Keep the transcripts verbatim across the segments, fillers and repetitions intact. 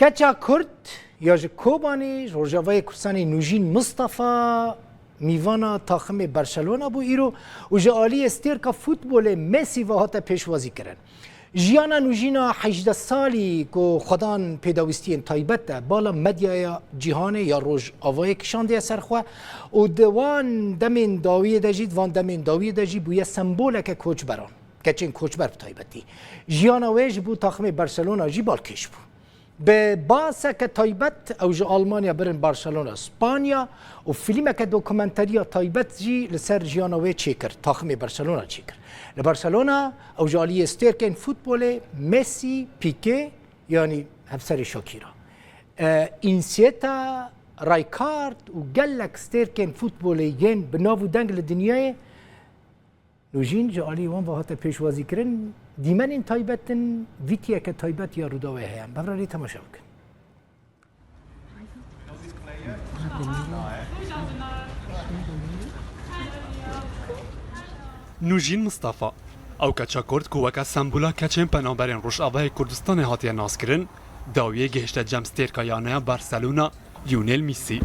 Keça Kurd ya ji Kobanê, ji Rojavayê Kurdistanê, Nûjîn Mistefa mîvana taximê Barcelona bû îro û ji aliyê stêrka futbolê Messi ve hate pêşwazîkirin. Jiyana Nûjîna hejdeh salî ku xwedan pêdawîstiyên taybet e, bala medyaya cîhanê ya Rojavayê kişandiye ser xwe û di wan demên dawiyê de jî, di van demên dawiyê de jî bûye semboleke koçberan. Keçên koçber bi taybetî. Jiyana wê ji bo taximê Barcelona jî balkêş bû. Bi baseke taybet ew ji Almanya birin Barcelona, Spanya û fîlmeke dokumenteriya taybet jî li ser jiyana wê çêkir, taximê Barcelona çêkir. Li Barcelona ew ji aliyê stêrkên futbolê Messi, Piqué, yanî hevserê Shakira, e, Iniesta, Rijkaard û gelek stêrkên futbolê yên bi nav û deng li dinyayê Nûjîn ji alî wan ve hate pêşwazîkirin. Dîmenên taybet in, vîtiyeke taybet ya Rûdawê heye. Bevralî temaşe bikin. Nûjîn Mistefa, ew keça Kurd ku weke sembola keçên penaberên Rojavayê Kurdistanê hatiye naskirin, dawiyê gihişte cem stêrka yaneya Barcelona, Lionel Messi.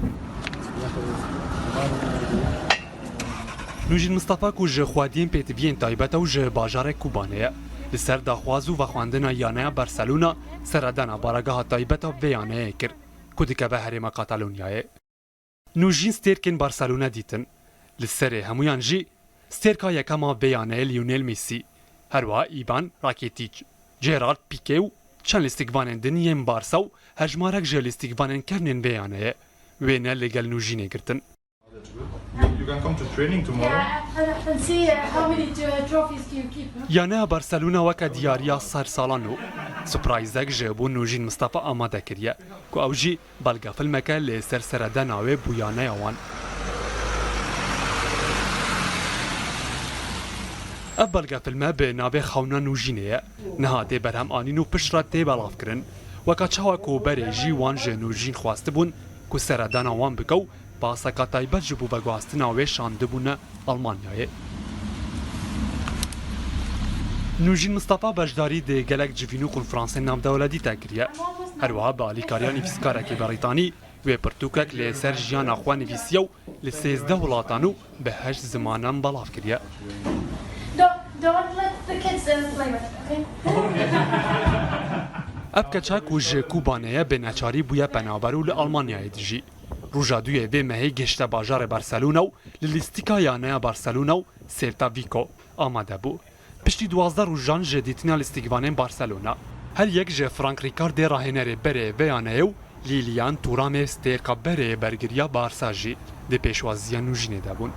Nûjîn Mistefa ku ji xwediyên pêtiviyên taybet e û ji bajarê Kobanê ye, li ser daxwaz û vexwendina yaneya Barcelona seredana baregeha taybet a vê yaneyê kir ku dikeve herêma Katalonyayê. Nûjîn stêrkên Barcelona dîtin. Li serê hemûyan jî stêrka yekem a vê yaneyê Lionel Messi, herwiha Ivan Rakitic, Gerard Piqué û çend lîstikvanên din yên Barsa û hejmarek ji lîstikvanên kevnên vê yaneyê wêne li gel Nûjînê girtin. You, you can come to training tomorrow. Yeah, and, and see, uh, how many, uh, trophies do you keep, huh? Yaneya Barcelona weke diyariya sersalan û surprizek ji bo Nûjîn Mistefa amade kiriye ku ew jî belgefilmeke li ser seredana wê bû yaneya wan. Ev belgefilme bi navê Xewna Nûjînê ye. Niha tê berhem anîn û piştre tê belavkirin. Weka çawa ku berê jî wan ji Nûjîn xwestibûn ku seredana wan bike û baseka taybet ji bo veguhastina wê şandibûne Almanyayê. Nûjîn Mistefa beşdarî di gelek civîn û konferansên navdewletî de kiriye. Herwiha bi alîkariya nivîskarekî Brîtanî wê pirtûkek li ser jiyana xwe nivîsiye û li sêzdeh welatan û bi heşt zimanan belav kiriye. Don't, don't let the kids, uh, play with it, okay? Ev keça ku ji Kobanê ye, bi neçarî bûye penaber û li Almanyayê dijî. Roja duyê vê mehê gihişte bajarê Barcelona û li lîstika yaneya Barcelona û Celta Vigo amade bû. Piştî duwazdeh rojan ji dîtina lîstikvanên Barcelona, her yek ji Frank Rijkaardê rahênerê berê vê yaneyê û Lilian Thuramê stêrka berê bergiriya Barsa jî di pêşwaziya Nûjînê de bûn.